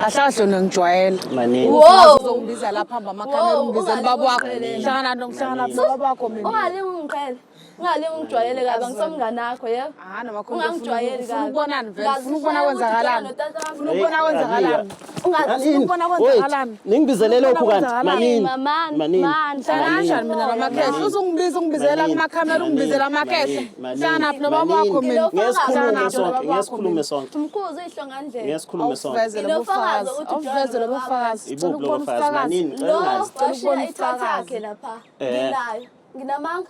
Kahle kahle ngijwayela. Manini. Wow. Uzongibiza lapha hamba amakhamera Wow, ungibizela ungalingi ubaba wakho. ungiqhelele. Hlangana ngihlangana nobaba wakho mina. Ungalingi ungiqhele. Ungalingi ungijwayele kabi angisomngane wakho yebo. Ah noma khona Ungangijwayeli ufuna kabi. ukubonani vele? Ngazi Ufuna ukubona ushaya kwenzakalani? ukuthi ujwayele notata Ufuna ukubona kwenzakalani? Ungazi Ukubona Wait, kwenzakalani? ningibizele lokhu kanti manini. Mamani, Manini. mani. Hlangana kanjani mina namakhehla? Uzungibiza ungibizela Manini. kumakhamera ungibizela amakhehla. Manini. Hlangana nobaba wakho mina. Ngeke sikhulume Hlangana sonke, nobaba ngeke wakho sikhulume mina. sonke. Mkhuze ihlongandlebe. Ngeke sikhulume sonke. Awuvezele Nginofakazi ubufakazi. ukuthi Awuvezele ujwayele ubufakazi. Cela Ibuphi ukubona lobo fakazi? ubufakazi. Manini, Lo ngicela ungazi. washiya ukubona ithatha ubufakazi. yakhe lapha. Eh. Nginayo. Nginamanga.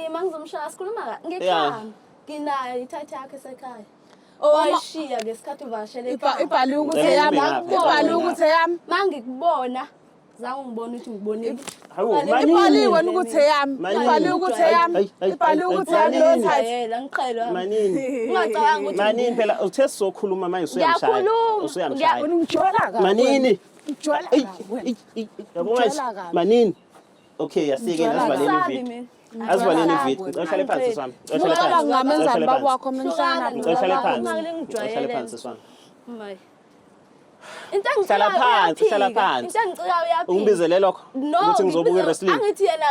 Ima ngizomshaya sikhuluma ka Yeah. ngekhaya. Nginayo ithatha yakhe esekhaya. Owayishiya ngesikhathi uvakashele ekhaya. Ibhaliwe ukuthi Ngicela eyami. ume ngapha, Ibhaliwe ukuthi eyami. Mangikubona zange ungibone ukuthi ngibonile. Hawu, Ungalingi manini. Ibhaliwe ukuthi eyami. Manini. Ibhaliwe ukuthi eyami. Ayi, ayi, Ibhaliwe ayi, ukuthi ayi, eyami leyo manini. title. Ngijwayele ngiqhelwa. Manini. Ungacabanga ukuthi Manini phela uthe sizokhuluma manje usuyamshaya. Ngiyakhuluma. Usuyamshaya. Wena ungijwayela kabi. Manini. Ungijwayela Eyi, kabi wena. eyi, eyi, yabo manje. Ngijwayela kabi. Manini. Okay, asiyeke Ngijwayela asivaleni Angisabi ividiyo. mina. Asivaleni Angisabi. ividiyo. Ngicela uhlale phansi sisi wami. Ngicela uhlale Ngicela phansi. ngingamenzani Ngicela baba uhlale wakho mina ngihlangana Hlukana Ngicela uhlale nobaba phansi. wakho, Ngicela uhlale ungangijwayele. phansi sisi wami. Maye. Into Hlala engicikayo phansi, hlala uyaphika. phansi. Into engicikayo uyaphika. Ungibizele lokho No, ukuthi ngizobuka ngikubiza- i-wrestling. Angithi yena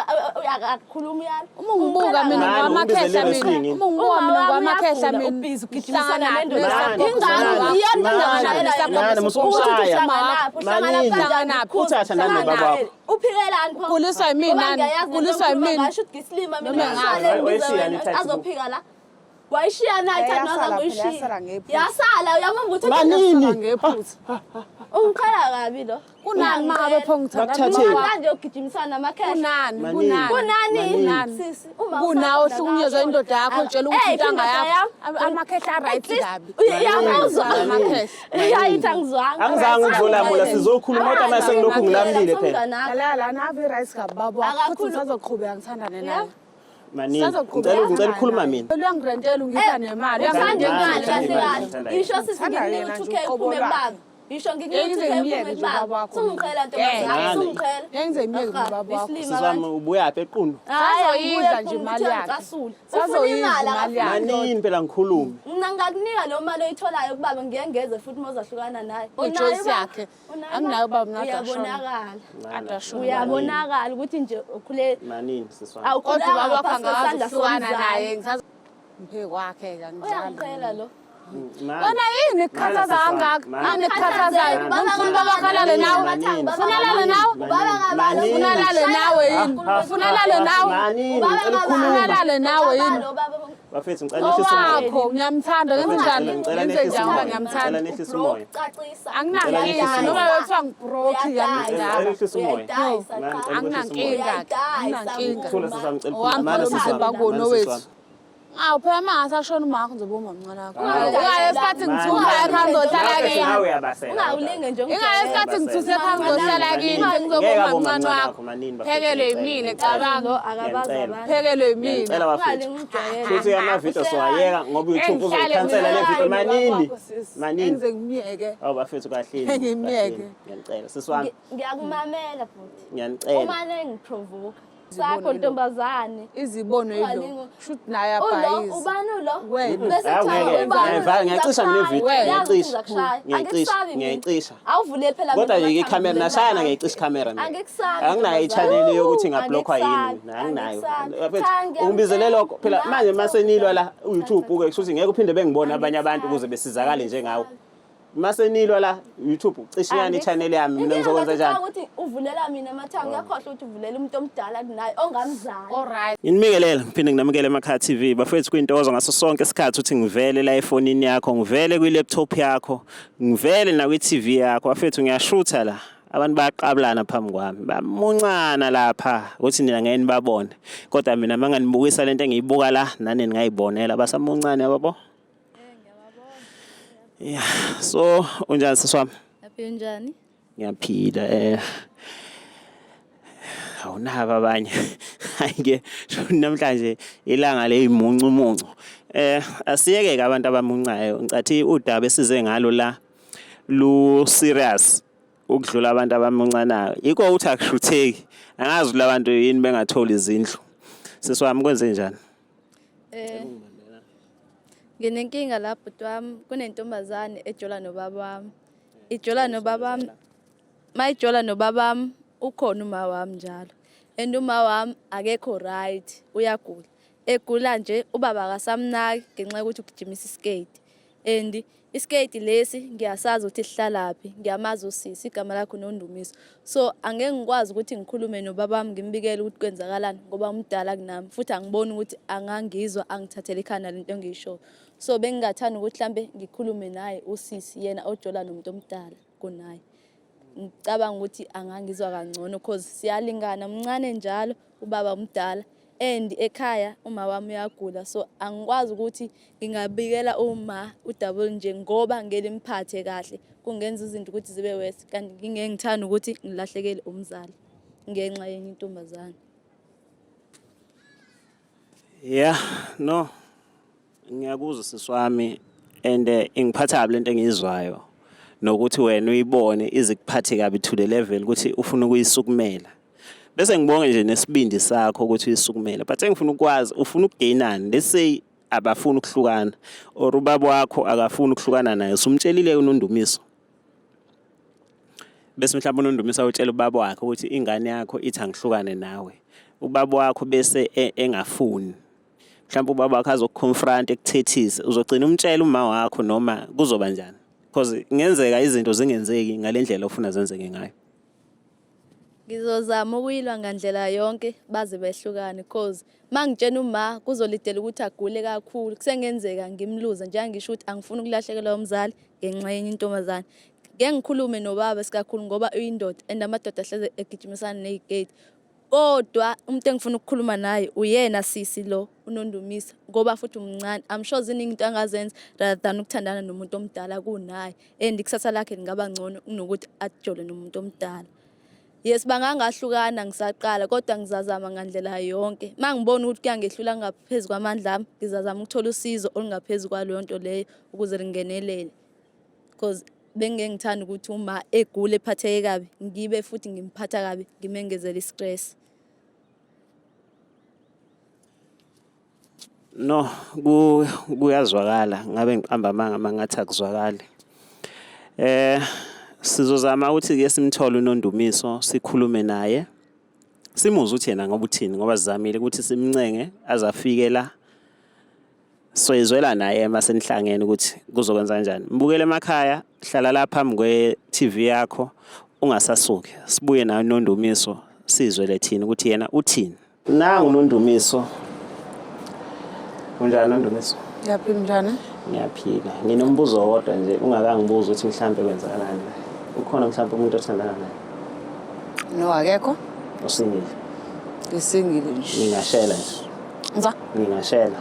akakhulumi uyala. Uma ungibuka mina Mani, ngwamakhehla ungibizele mina. wrestling. Uma ungibuka mina ngwamakhehla mina. Ubhizi ugijimisana Hlangana nendoda. Mani, Ingane mani, iyona mani, engashayela yona. mani, musumshaya. Ukuthi uhlanganaphi, uhlangana Manini. kanjani, Uthatha nani nobaba wakho? Uphikelani pho? Ukhuliswa yimina, Ngoba ngiyayazi lento ukhuliswa okhuluma yimina. ngayo, shuthi ngisilima mina, Noma ngisale ngazi. ngibize Wayishiya wena, le title. azophika la. Wayishiya nayo ithatha Yasala naza phela, yasala kuyishiya. ngephutha. Yasala uyamamba ukuthi Manini. Ngephutha. ungiqhala kabi lo. Kunani uma ngabe pho ngithanda Bakuthatheni. ubaba wakho? Manje ugijimisana namakhehla. Kunani? Manini. Kunani? Kunani? Manini. Sisi, uma Kunawe usakhona uhlukunyezwa kasho. indoda yakho utshela ukuthi Eh, intanga indoda yakho. yami. Amakhehla At a-right least, kabi. uyamuzwa. Amakhehla. Uyayithi angizwanga. Angizange ukuzolamula sizokhuluma kodwa mase ngilokhu ngilamlile phela. Lalela lana ave i-rice kabi baba wakho futhi Akakhulu- ngisazoqhubeka ngithandane naye. Manini. Ngicela ngicela ukukhuluma mina. Uyangirentela ungipha nemali. Uthanda Mani, imali uthanda kahle imali, kahle. uthanda Yisho sisi Uthanda ngikunika yena nje u-2K uqobo uphume lwakhe. kubaba. Yisho ngikunika Ngeke u-2K ngize uphume ngimyeke nje kubaba. ubaba wakho. Sungiqhela ntombazane, Mani. sungiqhela. Ngeke ngize ngimyeke ubaba wakho. Isilima Sisi wami ubuyaphi equnu? Hhayi, Sazoyidla angibuye nje kuwe, imali ukuthi yakhe. uyangicasula. Ufuna Sazoyidla imali, imali yakhe. akafuni Manini phela ngikhulume. Mina ngingakunika leyo mali oyitholayo kubaba ngiyengeze futhi uma uzahlukana naye. Unayo I-choice ubaba? yakhe. Unayo Anginayo ubaba, mina kade ashona. Uyabonakala. Kade ashona. Uyabonakala ukuthi nje ukhule Manini sisi wami. Kodwa awukhulanga ubaba wakho ngaphansi angazi kwesandla ukuhlukana naye. somzali. Ngisazo mphe kwakhe ke angidlali. Uyangiqhela lo. Mani. Wena yini ekukhathaza kangaka? Yini ekukhathazayo? Ufuna ubaba wakho alale nawe? Manini. Ufuna alale nawe? Manini. Ufuna alale nawe yini? Ufuna alale nawe? Manini, ngicela Ufuna ukukhuluma. alale nawe yini? Bafethu ngicela nehlise umoya. Owakho ngiyamthanda ngenze njani? Ngicela Ngenze nehlise njani ngoba umoya. Ngicela ngiyamthanda? nehlise umoya. Cacisa. Anginankinga noma bekuthiwa ngibroke Ngicela ngiyamdaba. nehlise umoya. Anginankinga. Anginankinga. Thula sisi wami ngicela ukukhuluma. Owami Mana phela sisi wami. umzimba kuwona Mana sisi wethu. wami. Awu phela uma ngasashona umakho ngizobe umamncane wakho. Hawu. Ingaye isikhathi ngithuka ekhaya ngizohlala Nawe kini. nawe uyabasela. Ungawulinge nje Ingaye isikhathi ngithuse ekhaya ngizohlala kini sengizobe Ngeke abe umamncane umamncane wakho. wakho, manini bafethu, Phekelwe ngiyacela. yimina cabanga. Lo akabazi Ngiyacela. abantu. Phekelwe yimina. Ngiyacela bafethu. Ungalinge Futhi amavidiyo siwayeka ngoba uYouTube uzokhansela le video. Manini. Manini. Engize ngimyeke. Awu bafethu kahleni. Ngimyeke. kahleni. Ngiyanicela sisi wami. Ngiyakumamela bhuti. Ngiyanicela. Umane ngiprovoke. Sakho ntombazane. Izibono yilo. Ungalinge- Shuthi naye Ulo abhayizi. ubani ulo? Wena. Bese Hawu, kuthiwa ngeke, ubani ngiyayivala, ngiyacisha mina ividiyo, Uyazi ukuthi ngiyayicisha. ngizakushaya. Ngiyayicisha, Angikusabi mina. ngiyayicisha. Awuvule phela Kodwa mina yike amathanga ikhamera ngivule nashayana amathanga. ngiyayicisha ikhamera mina. Angikusabi. Anginayo i-channel yokuthi ngablockwa yini Angikusabi. mina, anginayo. Angikusabi. Bafethu, Cha, ngiyamtshela. ungibizele lokho phela manje mase nilwa la uYouTube ke kusho ukuthi ngeke uphinde bengibone abanye abantu ukuze besizakale njengawe. Mase nilwa la YouTube ucishe yani i-channel yami mina ngizokwenza njani? ukuthi uvulela mina amathanga uyakhohlwa ukuthi uvulela umuntu omdala kunaye ongamzali. Alright. Nginibingelele ngiphinde nginamukele emakhaya TV bafethu kwintokozo ngaso sonke isikhathi ukuthi ngivele la efonini yakho ngivele kwi-laptop yakho ngivele nakwi-TV yakho bafethu ngiyashutha la abantu bayaqabulana phambi kwami bamuncana lapha ukuthi nina ngeke nibabone kodwa mina manganibukisa lento engiyibuka la nani ningayibonela basamuncane yabo. Yeah, so unjani sisi wami? Happy unjani? Ngiyaphila awunabo abanye. Hayi ke namhlanje ilanga leyimuncu muncu. Asiyeke ke abantu abamuncayo. Ngicathi udaba esize ngalo la lu serious ukudlula abantu abamuncanayo. Yiko ukuthi akushutheki. Angazi labantu yini bengatholi izindlu. Sisi wami kwenze njani? Nginenkinga la bhuti wami kunentombazane ejola nobaba wami. Ijola nobabami, mayijola nobabami ukhona uma wami njalo. And uma wami akekho right, uyagula. Egula nje ubaba akasamnaki ngenxa yokuthi ugijimisa isiketi. And isiketi lesi ngiyasazi ukuthi sihlalaphi, ngiyamazi usisi, igama lakhe uNondumiso. So angeke ngikwazi ukuthi ngikhulume nobabami ngimbikele ukuthi kwenzakalani ngoba umdala kunami futhi angiboni ukuthi angangizwa angithathele ikhanda lento engiyishoyo. So bengingathanda ukuthi mhlambe ngikhulume naye usisi yena ojola nomuntu omdala kunaye. Ngicabanga ukuthi angangizwa kangcono cause siyalingana mncane njalo ubaba umdala and ekhaya uma wami uyagula so angikwazi ukuthi ngingabikela uma udouble nje ngoba ngeke limphathe kahle kungenza izinto ukuthi zibe worse kanti ngingeke ngithanda ukuthi ngilahlekele umzali ngenxa yenye intombazane. Yeah, no. Ngiyakuzwa sisi wami and ingiphatha kabi lento engiyizwayo nokuthi wena uyibone izikuphathe kabi to the level ukuthi ufuna ukuyisukumela. Bese ngibonge nje nesibindi sakho ukuthi uyisukumele but engifuna ukwazi ufuna ukugainani let's say abafuni ukuhlukana or ubaba wakho akafuni ukuhlukana naye usumtshelile uNondumiso bese mhlawumbe uNondumiso utshela ubaba wakhe ukuthi ingane yakho ithi angihlukane nawe ubaba wakho bese engafuni mhlawumbe ubaba wakho azokuconfront ekuthethise uzogcina umtshela uma wakho noma kuzoba njani because kungenzeka izinto zingenzeki ngale ndlela ofuna zenzeke ngayo. Ngizozama ukuyilwa ngandlela yonke baze behlukane cause mangitshena uma kuzolidela ukuthi agule kakhulu kusengenzeka ngimluze njengoba ngisho ukuthi angifuni ukulahlekelwa umzali ngenxa yenye intombazane. Ngeke ngikhulume nobaba isikakhulu ngoba uyindoda and amadoda ahleze egijimisana ney'gate. Kodwa umuntu engifuna ukukhuluma naye uyena sisi lo uNondumisa ngoba futhi umncane. I'm sure ziningi into angazenza rather than ukuthandana nomuntu omdala kunaye and ikusasa lakhe lingaba ngcono kunokuthi ajole nomuntu omdala. Yes, bangangahlukana ngisaqala kodwa ngizazama ngandlela yonke. Uma ngibona ukuthi kuyangehlula ngaphezu kwamandla ami, ngizazama ukuthola usizo olungaphezu kwaleyo nto leyo ukuze lingenelele. Because bengeke ngithanda ukuthi uma egula ephatheke kabi ngibe futhi ngimphatha kabi ngimengezele i-stress. No, kuyazwakala ngabe ngiqamba amanga mangathi akuzwakali. Sizozama ukuthi ke simthole uNondumiso sikhulume naye. Simuzwe ukuthi yena ngoba uthini ngoba sizamile ukuthi simncenge aze afike la. Soyizwela naye uma senihlangene ukuthi kuzokwenza kanjani. Mbukele emakhaya, hlala la phambi kwe-TV yakho ungasasuki. Sibuye naye uNondumiso sizwele thina ukuthi yena uthini. Nangu uNondumiso. Unjani Nondumiso? Ngiyaphila njani? Ngiyaphila. Nginombuzo owodwa nje ungakangibuza ukuthi mhlampe kwenzakalani. Ukhona mhlampe umuntu othandana naye? No, akekho. Usingile. Ngisingile nje. Ngingashela nje. Nza? Ngingashela.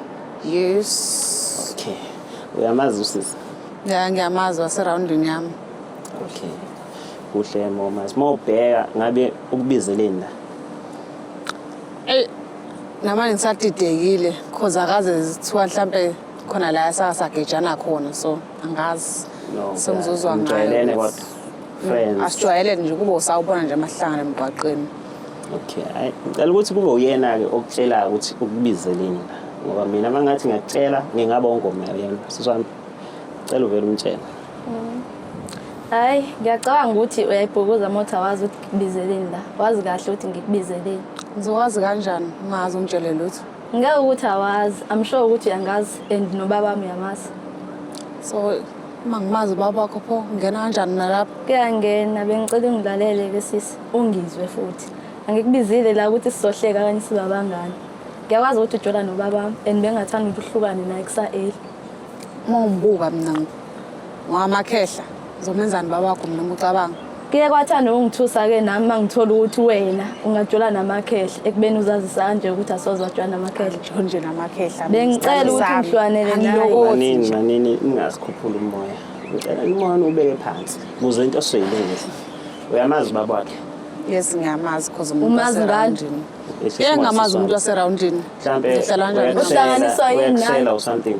Yes. Okay. Uyamazi usisi? Ya ngiyamazi waserawundini yami. Okay. Kuhle mama. Mawubheka ngabe ukubizeleni la? Ey namanje ngisadidekile cause akaze zithiwa mhlampe khona la sasagejana khona so angazi. No. Sengizozwa ngayo. Nijwayelene kodwa. Friends. Asijwayelene nje kube usawubona nje amahlangana emgwaqeni. Okay. Ayi, ngicela ukuthi kube uyena-ke okutshelayo ukuthi ukubizeleni la. Ngoba mina uma ngathi ngiyakutshela ngingaba ungoma yena. Sisi wami. Cela uvele umtshele. Hayi, ngiyacabanga ukuthi uyayibhukuza uma uthi awazi ukuthi ngikubizeleni la. Wazi kahle ukuthi ngikubizeleni. Ngizokwazi kanjani ungazi ungitshele lutho? Ngeke ukuthi awazi. I'm sure ukuthi uyangazi and nobaba wami uyamazi. So uma ngimazi ubaba wakho pho ngena kanjani nalapho? Kuyangena, bengicela ungilalele ke sisi, ungizwe futhi. Angikubizile la ukuthi sizohleka kanye sibe abangani. Ngiyakwazi ukuthi ujola nobaba wami and bengingathanda ukuthi uhlukane naye kusa-early. Uma ungibuka mina ngwamakhehla ngizomenzani baba wakho mina uma ucabanga? Kuye kwathanda ukungithusa-ke nami uma ngithola ukuthi wena ungajola namakhehla ekubeni uzazisa kanje ukuthi asoze wajola namakhehla. Ngisho nje namakhehla. Bengicela ukuthi ngihlukanele naye. Manini manini ningasikhuphula umoya. Ngicela umoya niwubeke phansi ukuze into sizoyilungisa. Uyamazi ubaba wakhe? Yes ngiyamazi cause umuntu Umazi ngani? waserawundini. Yeke ngamazi umuntu waserawundini. Mhlampe Ngihlala kanjani? Uhlanganiswa yini naye? uyakushela or something.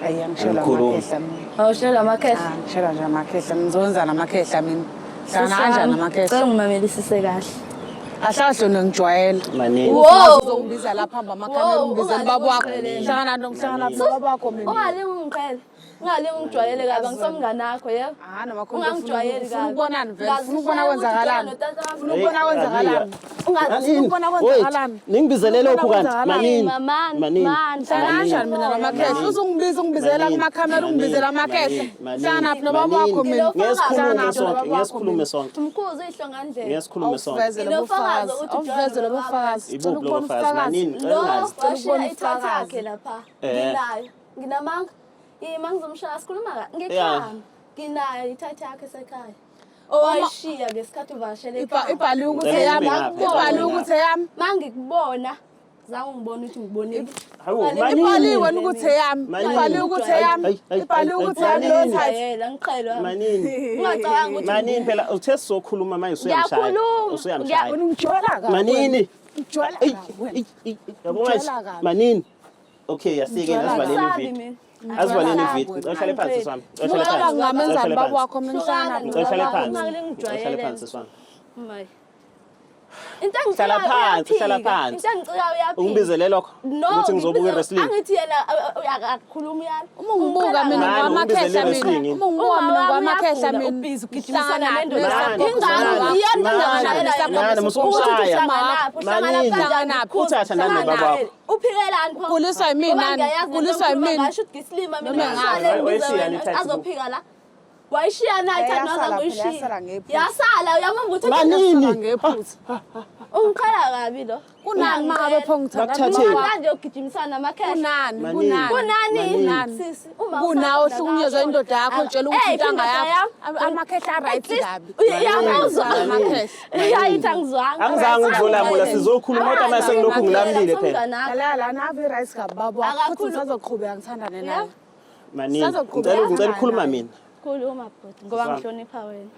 Ayi angishela Angikhulumi. amakhehla mina. Awushela amakhehla. Ah, ngishela nje amakhehla. Ngizowenzani amakhehla mina? Hlangana kanjani amakhehla? Cela ungimamelisise kahle. Ahlahle ngijwayela. Manini. Wow. Uzongibiza lapha hamba amakhamera Wow, ungibizele ubaba wakho. ungalingi Hlangana hlangana nobaba wakho mina. Ungalingi ungiqhele. Ungalingi ungijwayele kabi, angisomngane wakho, yebo. Ah, noma khona Ungangijwayeli ufuna kabi. ukubonani vele? Ufuna ukubona Ngazishaya kwenzakalani? ukuthi utshela Ufuna ukubona kwenzakalani? Ungazi- Ukubona kwenzakalani? Ningibizele lokhu kanti manini. Mamani, Manini. mani. Hlala kanjani mina namakhehla? Manini. Uzungibiza ungibizela Manini. kumakhamera ungibizela amakhehla. Manini. Hlanaphi nobaba wakho mina? Ngeke sikhulume Hlanaphi sonke, nobaba ngeke wakho sikhulume mina? sonke. Mkhuze uyihlongandlebe. Ngeke sikhulume sonke. Awuvezele Ngilofakazi ubufakazi. ukuthi Awuvezele ubufakazi. Cela Ibuphi ukubona lobo fakazi? ubufakazi. Manini, ngicela Lo ungazi. washiya ukubona ithatha ubufakazi. yakhe lapha. Eh. Nginayo. Nginamanga. Ima ngizomshaya sikhuluma ka Yeah. ngekhaya. Nginayo ithatha yakhe esekhaya. Owayishiya ngesikhathi uvakashele ekhaya. Ibhaliwe ukuthi Ngicela eyami. ume ngapha, Ibhaliwe ukuthi eyami. Mangikubona zange ungibone ukuthi ngibonile. Hawu, Ngale- manini. Ibhaliwe wena ukuthi eyami. Manini. Ibhaliwe ukuthi eyami. Hayi, hayi, Ibhaliwe hayi, ukuthi eyami manini. leyo title. Ngijwayela, ngiqhelwa. Manini. Ungacabanga ukuthi Manini phela uthe sizokhuluma manje usuyamshaya. Ngiyakhuluma. Usuyamshaya. Wena ungijwayela kabi. Manini. Ungijwayela Eyi, kabi wena. eyi, eyi, yabo manje. Ngijwayela kabi. Manini. Okay, asiyeke Ngijwayela asivaleni Angisabi ividiyo. mina. Asivaleni Ngijwayela ividiyo. kabi. Ngicela uhlale phansi sisi wami. Ngicela uhlale Ngicela phansi. ngingamenzani Ngicela baba uhlale wakho mina ngihlangana Ngicela uhlale phansi. Ungalingi Ngicela uhlale ngijwayele. phansi sisi wami. Mayi. Into Hlala engicikayo phansi, hlala uyaphika. phansi. Into engicikayo uyaphika. Ungibizele lokho No, ukuthi ngizobuka ngikubiza- i-wrestling. Angithi yena akakhulumi uyala. Uma ungibuka mina Mani, ngwamakhehla ungibizele mina. wrestling. Uma ungibuka mina ngwamakhehla mina. Ubhizi ugijimisana Hlangana nendoda. Mani, Ingane mani, iyona mani, engangishayela mani, musukumshaya. Uhlanganaphi? Uhlangana Manini. kanjani? Uthatha nani nobaba wakho? Uphikelani pho? Ukhuliswa yimina, Ngoba ngiyayazi lento ukhuliswa ngikhuluma yimina. ngasho ukuthi ngisilima mina. Noma Ngisale ngazi. ngibize Wayishiya wena, le title Azophika la. Wayishiya na ithatha Yasala nozange phela, uyishiye. yasala ngephutha. Yasala uyabona ukuthi Manini. Ngephutha. ungiqhela kabi lo. Kunani mangabe pho ngithandana Bakuthatheni. nobaba wakho? Manje ugijimisana namakhehla. Kunani? Manini. Kunani? Kunani sisi uma Kunawe usakhona uhlukunyezwa kasho. indoda yakho utshela ukuthi Eh, intanga indoda yakho. yami. Amakhehla a-right At least- kabi. Uyamuzwa Amakhehla. Uyayithi angizwanga. Angizange ukuzolamula sizokhuluma kodwa mase ngilokhu ngilamlile phela. Lalela nave i-right kabi baba wakho futhi Akakhulu- ngisazoqhubeka ngithandane naye. Manini. Sisazoqhubeka Ngicela ngicela ukukhuluma naye. mina. Khuluma bhuti ngoba Siswami. ngihlonipha wena.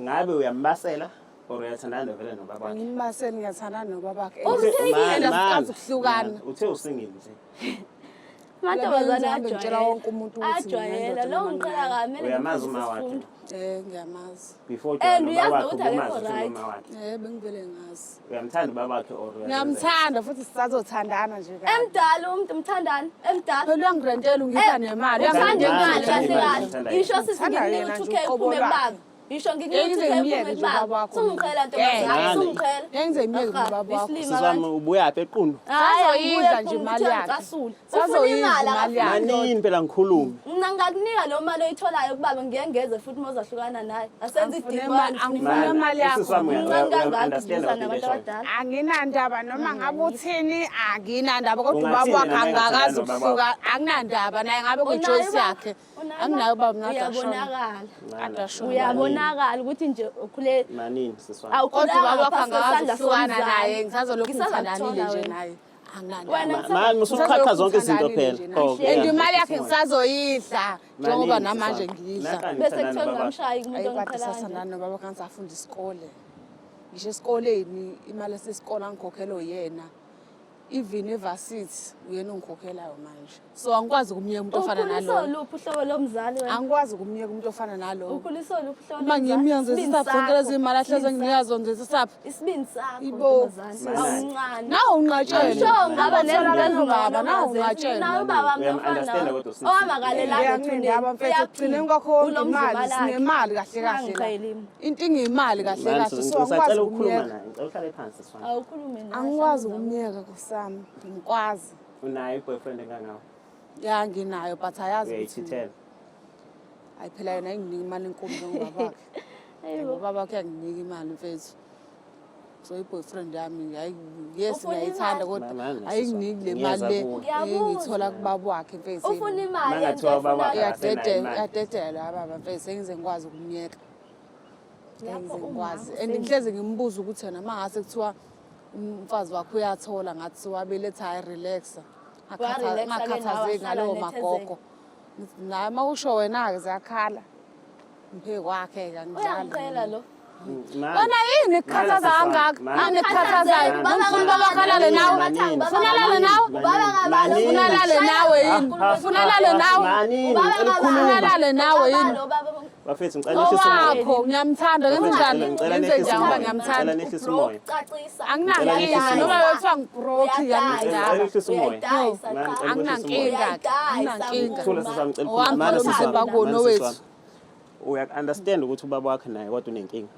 Ngabe uyambasela or uyathandana vele nobaba wakhe? Ngimbaseni ngiyathandana nobaba wakhe. Umphikile. Man, man, Asikazi ukuhlukana. man, Uthe usingile nje. Amantombazane Ngihambe ngitshela ajwayela. wonke umuntu ukuthi Ajwayela nginendoda lo noma ngiqhela nginayo. kabi kumele Uyamazi ngimfundise uma wakhe. isifundo. Ngiyamazi. Before And ujola uyazi nobaba wakhe nokuthi akekho ubumazi ukuthi right. unoma wakhe. Bengivele ngazi. Uyamthanda ubaba wakhe or uyazenzela? Ngiyamthanda futhi sisazothandana nje kabi. Emdala umuntu umthandani emdala. Phela uyangirentela ungipha nemali. Uthanda Uyangirentela imali kahle Uthanda kahle. imali. Ngisho sisi Uthanda ngikunika yena u-2 nje K uqobo uphume lwakhe. kubaba. Ngisho ngikunika Ngeke u-2 ngize K ngimyeke uphume nje ubaba kubaba. wakho. Sungiqhela ntombazane, Ngeke. sungiqhela. Ngeke ngize ngimyeke ubaba wakho. Sisi wami ubuyaphi equnu? Hayi, Sazoyidla angibuye nje kumuntu imali yakhe. uyangicasula. Ufuna Sazoyidla imali imali yakhe. akafuni Manini phela ngikhulume. Mina ngakunika lo mali oyitholayo kubaba ngiyengeze futhi uma uzahlukana naye. Asenze Angifune idingo imali- angifune imali yakho. Usisi wami Mncane kangaka uya-understand ugijimisa what nabantu into eshoyo. abadala. Anginandaba noma ngabe uthini anginandaba kodwa Ungathini ubaba wakhe noma angakazi engathandani nobaba ukuhluka anginandaba naye ngabe Unayo kuyi-choice ubaba? yakhe Unayo anginayo ubaba? ubaba mina kade ashona. Uyabonakala. Kade ashona. Uyabonakala ukuthi nje ukhule Manini sisi wami. Kodwa awukhulanga ubaba wakhe ngaphansi angakazi kwesandla ukuhlukana somzali. naye ngisazolokhu ngithandanile Ngisazakuthola nje wena. naye anginandaba. Wena Mani musuqhaqha zonke izinto phela. Oh, And yeah. imali yakhe ngisazoyidla njengoba Manini, namanje sisi wami. ngiyidla. Nakani Bese ngithandana kuthiwa nobaba wakhe. ngingamshayi umuntu Ayi kade ongiqhela kanje. sasandana nobaba wakhe ngisafunda isikole. Ngisho esikoleni imali esesikole angikhokhelwa uyena. Even evasithi uyena ongikhokhelayo manje. So angikwazi ukumyeka umuntu ofana Ukhuliswa nalowo. luphi uhlobo lomzali wena? Angikwazi ukumyeka umuntu ofana nalowo. Ukhuliswa luphi uhlobo Uma ngimyeka Isibindi ngisaphi zonke lezi sakho. imali ahleze nginika zona ngisaphi. Isibindi sakho Ibo. ntombazane. Awumncane. Nawe unqatshele. Sure ngaba nezinto ezingcono Baba, nawe ongazenza. unqatshele. Nawe ubaba Uyam- mfana understand kodwa usisi. owangakalelanga Uyanqindaba mfethu ekugcineni kwakho konke imali sinemali kahle kahle la. Ungangiqheli mina. Into ingiyimali kahle Mani, kahle sisi, so angikwazi ngisacela ukukhuluma ukumyeka. naye. Ngicela uhlale phansi sisi wami. Awukhulume naye. Angikwazi ukumyeka kusami. Ngikwazi. Unayo i-boyfriend engangawe. Ya nginayo but ayazi ukuthi Uyayithithela. hayi phela yona inginika imali enkulu njengobaba wakhe. Ayibo. Ubaba wakhe uyanginika imali mfethu. So i-boyfriend yami hayi yes Ufuna ngiyayithanda imali? kodwa Mama, ayinginiki le ngiyeza mali le kuwe. Ngiyakuzwa. engiyithola kubaba wakhe mfethu. Ufuna imali Mangathiwa yento ubaba wakhe efunayo. akasenayo imali. Uyadedelwa baba mfethu sengize ngikwazi ukumyeka. Lapho Ngize umama ngikwazi and ngihlezi ngimbuza ukuthi yena uma ngase kuthiwa umfazi wakhe uyathola ngathi wabeletha hayi relaxa. Wa-relaxa-ke nawe, Ngakhathazeki wahlala ngalowo unethezeka. magogo. Ngithi, Naye uma usho wena-ke ziyakhala. Ngiphe kwakhe-ke angidlali. Uyangiqhela lo. Mani. Wena yini ikukhathaza Mani, kangaka? mani. Yini ikukhathazayo? Mani. Ufuna ubaba wakho alale nawe? Manini. Ufuna alale nawe? Manini. Ufuna alale nawe yini? Ufuna alale nawe? Manini, Ubaba ngicela kabani? ukukhuluma. Ufuna alale nawe yini? Ubaba, Bafethu ngicela nehlise umoya. Owakho ngiyamthanda ngenze njani? Ngicela Ngenze nehlise njani ngoba umoya. ngiyamthanda? Ngicela nehlise umoya. Cacisa. Anginankinga nehlise noma umoya. kuthiwa ngibroke Ngicela ngiyamdala. nehlise umoya. Man, ngicela ukwehlisa umoya. Anginankinga. Anginankinga. Thula sisi wami, ngicela Owami ukhuluma. Mana lo sisi wami, mzimba mana kuwona sisi wethu. wami. Uyaku-understand ukuthi ubaba wakhe naye kodwa unenkinga.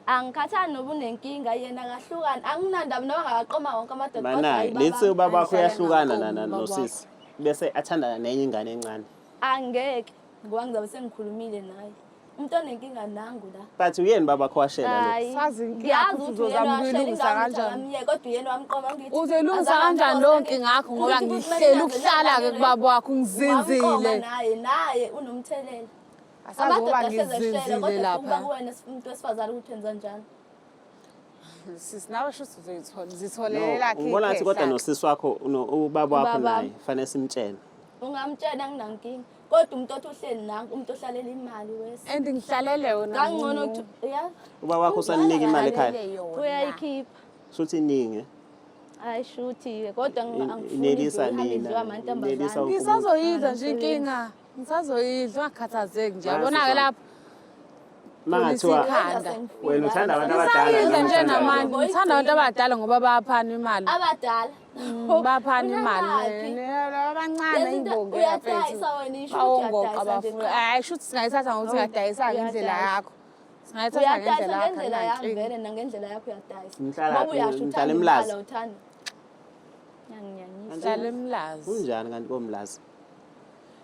Angikhathali noba unenkinga yena akahlukani. Anginandaba noma angaqoma wonke amadoda kodwa Manaye, hayi let's say baba. ubaba wakho uyahlukana Angihlale na ngaqoma ubaba nosisi bese athandana nenye ingane encane. Angeke ngoba ngizabe sengikhulumile naye. Umuntu onenkinga nangu la. But uyena baba wakho washela lo. Hayi. Sazi inkinga Ngiyazi yakho ukuthi ukuthi uyena uzozama washela ukuyilungisa ingane ukuthi kanjani. akamyeke kodwa uyena wamqoma ngithi. Uzoyilungisa azange kanjani leyo amforce nkinga yakho ngoba Ukuthi kumele ngihleli ngihambe ukuhlala-ke nengane kubaba wakho Wamqoma ngizinzile. naye naye unomthelela. Asazi ngoba Amadoda ahlezi eshela ngizinzile kodwa kuba lapha. kuwena umuntu wesifazane ukuthi wenza njani. Sisi nawe shuthi uzoyithola, No, zitholele lakhe ngibona ngathi kodwa ikhehla. nosisi wakho ubaba wakho Ubaba. naye fanele simtshele. Ungamtshela anginankinga. Kodwa umuntu othi uhleli nangu umuntu ohlalela imali wesi. And ngihlalele wona. Kangcono ukuthi ya Ubaba wakho usaninika imali ekhaya. Ngihlalele yona. uyayikhipha. Shuthi iningi. eh? Hayi shuthi kodwa angifuni Inelisa nje uhambe nina, idliwa amantombazane. inelisa Ngisazoyidla nje inkinga. Ngisazoyidla ungakhathazeki nje. Yabona-ke Sisi. lapha Mangathiwa Ikhanda. wena uthanda abantu abadala. Ngisayidla noma nje uthanda namanje. Ngithanda abantu abadala ngoba bayaphana imali. Abadala. Baphana imali. Unangaphi? Abancane Lezi zinto ibonge uyadayisa wena, isho ukuthi Bawongoqa uyadayisa nje abafuna. qha. Hayi shuthi singayithatha ngokuthi uyadayisa ngendlela Uyadayisa. yakho. Singayithatha Uyadayisa ngendlela yakho. ngendlela yami anginankinga. vele nangendlela yakho uyadayisa. Ngihlala Ngoba phi? uyasho Ngihlala uthanda eMlazi. imali awuthandi. Ngiyanginyanyisa. Ngihlala eMlazi. Kunjani kanti komlazi?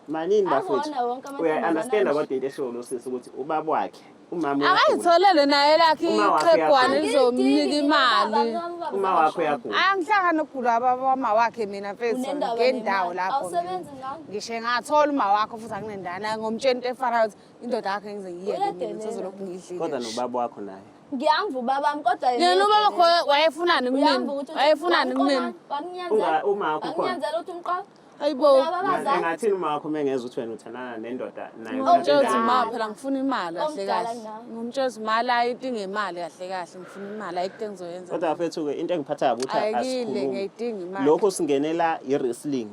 Manini bafethu. Akuwona wonke amantombazane Uya-understand anje. kodwa into eshiwo lo sisi ukuthi ubaba wakhe umama uyagula. Akayitholele naye lakhe Uma wakhe iqhegwane uyagula. lizomnika imali. Uma wakho uyagula. Angihlangani nokugula baba wama wakhe mina mfethu Unendaba ngendawo nemali. lapho. mina. Awusebenzi ngani? Ngisho ngathola uma wakho futhi anginendana ngomtshela into efanayo ukuthi indoda yakhe ngize ngiyeke mina Uyadelela. ngisazolokhu ngiyidlile. Kodwa nobaba wakho naye. Ngiyamva ubabami kodwa Yena ubaba wakho wayefunani kumina? Uyamva ukuthi Wayefunani kumina? Wakunyanzela. Uma wakho ukhona. Wakunyanzela ukuthi umqome. Hayibo. Unabo abazali. Engathini uma wakho uma engezwa ukuthi wena uthandana nendoda naye Ngomtshela ukuthi uthandana ma phela ngifuna imali kahle Omdala kahle. kunawe. Ngomtshela ukuthi mali ayi into ingemali kahle kahle ngifuna imali ayikho into engizoyenza. Kodwa bafethu-ke into engiphatha kabi ukuthi Ayikile, asikhulumi. ngiyayidinga imali. Lokhu singenela i-wrestling.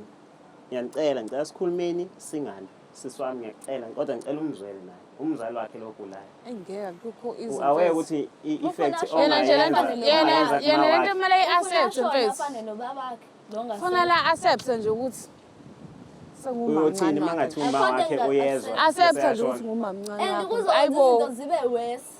Ngiyanicela, ngicela sikhulumeni singani. Sisi wami ngiyakucela kodwa ngicela umzwele naye. Umzali wakhe lo ogulayo. Engeke akukho izinto. Aware ukuthi i-effect Ufuna Yena nje lento ongayenza yena ongayenza yena kuma lento wakhe. kumele i-accept mfethu. Afane nobabakhe. Lo ongasekho. Funa la accept nje ukuthi Uyothini sengumamncane uma wakhe. ngathi uma Akho wakhe nto uyezwa. Accept bese nje ukuthi uyashona. ngumamncane And wakho. kuzowenza Ayibo. izinto zibe worse.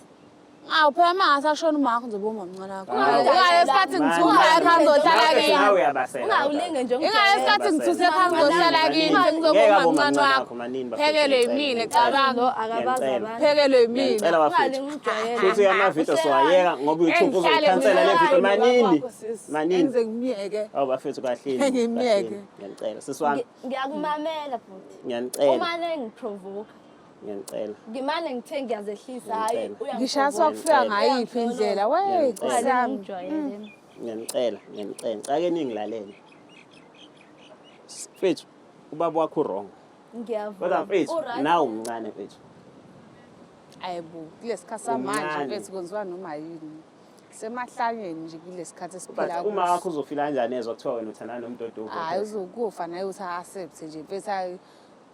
Awu phela uma ngasashona uma wakho ngizobe umamncane wakho. Hawu. Ingaye isikhathi ngithuka ekhaya ngizohlala Nawe kini. nawe uyabasela. Ungawulinge nje Ingaye isikhathi ngithuse ekhaya ngizohlala kini sengizobe Ngeke abe umamncane umamncane wakho. wakho, manini bafethu, Phekelwe ngiyacela, yimina ngiyacela. cabanga. Lo akabazi Ngiyacela. abantu. Phekelwe yimina. Ngiyacela bafethu. Ungalinge ungijwayele. Futhi amavidiyo siwayeka ngoba u-YouTube Engihlale uzoyikhansela le mina video. naye Manini. nobaba wakho, sis. Manini. Engize ngimyeke. Awu bafethu kahleni. Ngimyeke. kahleni. Ngiyanicela. Sisi wami, Ngiyakumamela bhuti. ngiyanicela. Umane ngiprovoke. Ngiyanicela. Ngimane ngithe ngiyazehlisa hayi Ngiyacela. Ngisho sokufika ngayiphi indlela we Ngiyacela. Nkosi yami. Ungijwayele. Ngiyanicela, ngiyanicela. Ngicela ke ningilalele. Mfethu, ubaba wakho wrong. Ngiyavuma. Kodwa mfethu, U-right. nawe umncane mfethu. Ayibo, kulesi khathi samanje Umncane. mfethu kwenziwa noma yini. Semahlanyeni nje kulesi khathi esiphila But uma kuso. wakho uzofila kanjani ezwa kuthiwa wena uthandana nomuntu Hayi odope. uzokufa naye uthi accept nje mfethu ayi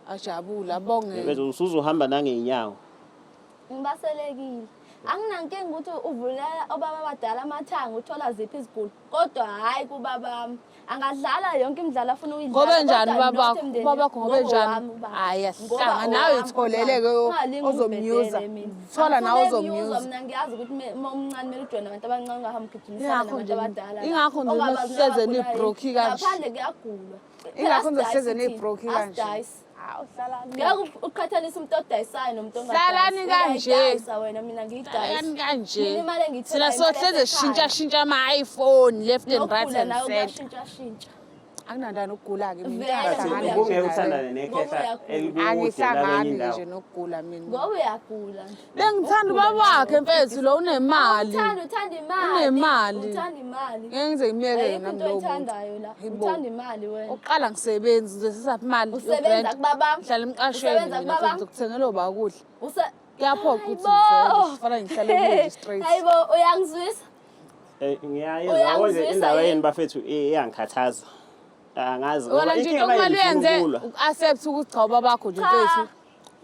ajabule abonge. Mfethu usuzohamba nangey'nyawo. Ngibaselekile. Anginankinga ukuthi uvulela obaba abadala amathanga uthola ziphi izigulo kodwa hhayi kubabami. Angadlala yonke imidlalo afuna ukuyidlala. Ngobe njani kodwa not ubabakho? emndenini. Ubabakho ngobe Ngoba njani? owami ubaba. Hayi Ngoba ahlanga nawe owami itholele-ke ubaba. Ungalingi ozomnyuza. ungibhedele mina. Thola nawe Angifune ozomnyuza. ukuyuzwa, Mina ngiyazi ukuthi uma umncane kumele ujoyine abantu abancane ungahambi ugijimisana Ingakho nabantu nje- abadala. ingakho nje Ongabazi nihleze nabagulayo. nibroki kanje. Ngaphandle kuyagulwa. Phela Ingakho nje asidayisi sihleze thina, nibroki kanje. asidayisi. Hawu hlalani. Ngeke uqhathanise umuntu odayisayo nomuntu ongadayisi. Hlalani kanje. Uyayidayisa wena mina ngiyidayisa. Hlalani kanje. Mina imali engiyitholayo Thina imali sohleze yasekhaya. sishintsha shintsha ama-iPhone left and right Nokugula and nawe center. kuyashintshashintsha. Akunandaba nokugula-ke mina. Vele. But Angihlangani nje ubungeke naye. uthandane nekhehla Ngoba uyagula. elikude la kwenye Angihlangani indawo. nje nokugula mina. Ngoba uyagula nje. Bengithanda ubaba wakhe mfethu lo unemali. Uthanda uthanda imali. Unemali. Uthanda imali. Ngeke ngize ngimyeke Ayikho yena into lowo muntu. oyithandayo la. Hayibo. Uthanda imali wena. Oqala ngisebenzi ngizosisaphi imali Usebenza yokurenta. kubabami. Ngihlala emqashweni Usebenza mina kubabami. futhi ngikuthengela oba ukudla. Use Kuyaphoqa ukuthi Hayibo. ngivele kufanele ngihlale kuye nje straight. Hayibo uyangizwisa? Ngiyayizwa konje Uyangizwisa indaba yini? yenu bafethu iyangikhathaza. Angazi ngoba Wena nje into inkinga okumele manje uyenze ngifuna ukulwa. uku-accept ukuthi cha ubabakho nje Cha. mfethu.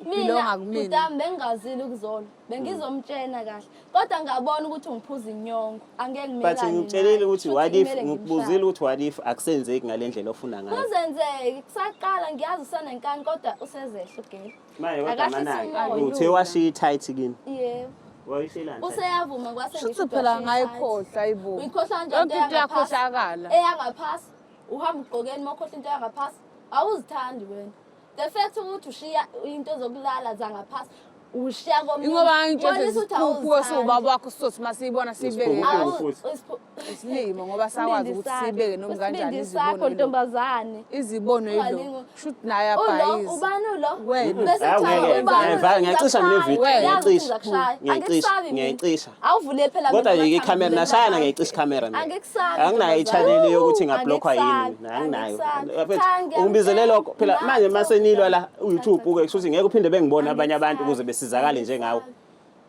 Mina Ubelonga kumina. bhuti bengingazile ukuzolwa, bengizomtshena kahle, kodwa ngabona ukuthi ungiphuza inyongo, angeke But ngimelane ngikutshelile naye. ukuthi Futhi what if, kumele ngikubuzile ngimshaye. ukuthi what if akusenzeki ngale ndlela ofuna ngayo. Kuzenzeki kusaqala, ngiyazi usenenkani, kodwa usezehla ugeli. Manje kodwa Akahlise manake umoya. uthe washiya i-tight kini. Yebo. Wayishiyelani? Useyavuma kwase Shuthi phela ngayikhohlwa ayibo. Uyikhohlwa kanjani Yonke into eyangaphasi? iyakhohlakala. Eyangaphasi uhamba ugqokeni uma ukhohlwa into yangaphasi, awuzithandi wena. The fact ukuthi ushiya into zokulala zangaphasi, ushiya komunye Ingoba umuntu, ngitshela ubonisa ukuthi isiphuphu awuzithandi. esiwubaba wakho, sizothi uma siyibona siyibeke Isiphuphu. kahle. Futhi. Isilimo ngoba sakwazi ukuthi siyibeke noma kanjani. Isibindi sakho izibono yilo. Ntombazane. Izibono yilo. Ungalingi. Shuthi naye Ulo abhayiza. ubani ulo? Wena. Bese Hayi, kuthiwa ngeke, ubani ulo? ngiyayivala, ngiyayicisha mina ividiyo, Ngizakushaya. Uyazi ukuthi ngiyayicisha. ngizakushaya. Ngiyayicisha, Angikusabi mina. ngiyayicisha. Awuvule phela Kodwa mina nje amathanga, ikhamera ngivule nashayana, amathanga. ngiyayicisha ikhamera mina. Angikusabi. Anginayo Ntombazane. i-channel yokuthi ngablockwa yini Angikusabi, mina, anginayo. angikusabi. Bafethu, Cha, ngiyamtshela. ungibizele lokho phela manje masenilwa la u-YouTube Cha, ke kusho ukuthi ngeke uphinde bengibone abanye abantu Angikusabi. ukuze besizakale njengawe.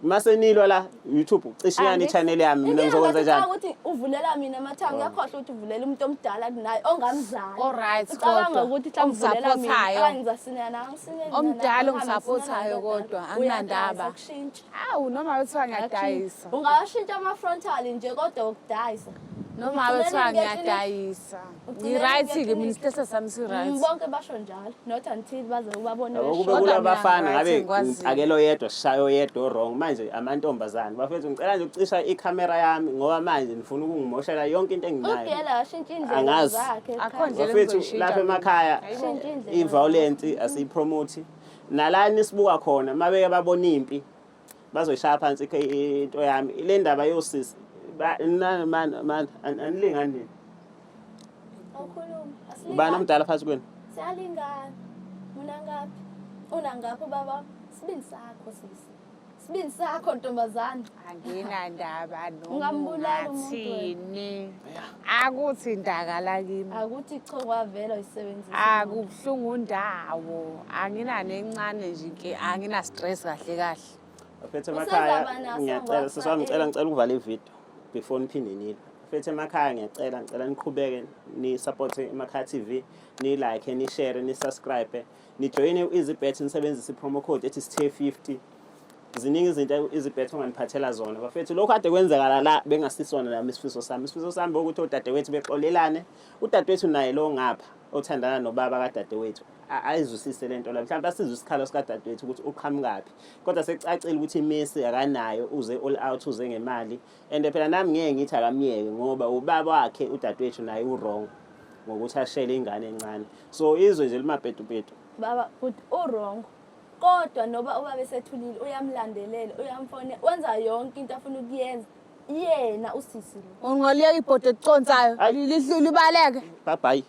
Masenilwa la YouTube ucishe yani i-channel yami, mina Inkinga ngizokwenza ngathi njani? ucabanga ukuthi uvulela mina amathanga, uyakhohlwa ukuthi uvulela umuntu omdala kunaye ongamzali. Alright, Ucabanga kodwa ukuthi mhlawumbe uvulela mina, ongisapothayo. okanye ngizasinela nawe, angisineli mina Omdala nawe, ongisapothayo ngisinela nawe. kodwa, anginandaba. Uyadayisa, akushintshe. Awu noma kuthiwa ngiyadayisa. Ungawashintsha ama-frontal nje kodwa ukudayisa. Noma kuthiwa ngiyadayisa. Ugcineni Ngi-right-ke mina, ngeklinikhi. isitesa sami si-right. Bonke basho njalo, not until baze ubabone Yabo, kube beshona. Kodwa kula mina bafana ngi-right, ngabe engikwaziyo. akelo yedwa sishayo yedwa wrong. Manje amantombazane, bafethu, ngicela nje ukucisha ikhamera yami ngoba manje nifuna ukungimoshela yonke into enginayo. Ugela washintsha indlela Angazi. zakhe. Akho ndlela Bafethu, engizoyishintsha lapha mina. emakhaya Shintsha indlela. i-violence asiyipromote, nala nisibuka khona mabeke babona impi bazoyishaya phansi into yami le ndaba yosisi. Man man, anilingani nini? Awukhulumi. Ubani omdala phakathi kwenu? Siyalingana. Unangaphi? Unangaphi ubaba? Sibindi sakho sisi. Sibindi sakho ntombazane. Anginandaba noma Ungambulala umuntu ungathini. Akuthi ndakala kimi. Akuthi cho kwavela uyisebenzisa. Akubuhlungu ndawo. Anginane encane nje ke, angina stress kahle kahle. Bafethu emakhaya, Usezaba naso ngiyacela ngoba sisi wami, ngicela ukuvala ividiyo before niphinde nilwe. Bafethu emakhaya, ngiyacela, ngicela niqhubeke ni-support Emakhaya TV, ni-like, ni-share, ni-subscribe, nijoyine u-EasyBet, nisebenzise i-promo code ethi SThe50. Ziningi izinto iEasyBet onganiphathela zona, bafethu. Lokhu kade kwenzakala la bengasisona nami isifiso sami. Isifiso sami ukuthi odadewethu bexolelane, udadewethu naye lo ngapha othandana nobaba kadadewethu ayizwisise lento la, mhlawumbe asizwe isikhalo sikadadewethu ukuthi uqhamukaphi, kodwa sekucacile ukuthi imisi akanayo, uze all out, uze ngemali. And phela nami ngeke ngithi akamyeke ngoba ubaba wakhe udadewethu naye u-wrong ngokuthi ashele ingane encane, so izwe nje limabhedubedu. Baba futhi u-wrong. Kodwa noba ubaba esethulile uyamlandelela, uyamfonela, wenza yonke into afuna ukuyenza. Yena usisi lo. Ungaliyeka ibhodo eliconsayo Hayi. libaleke. Bye bye.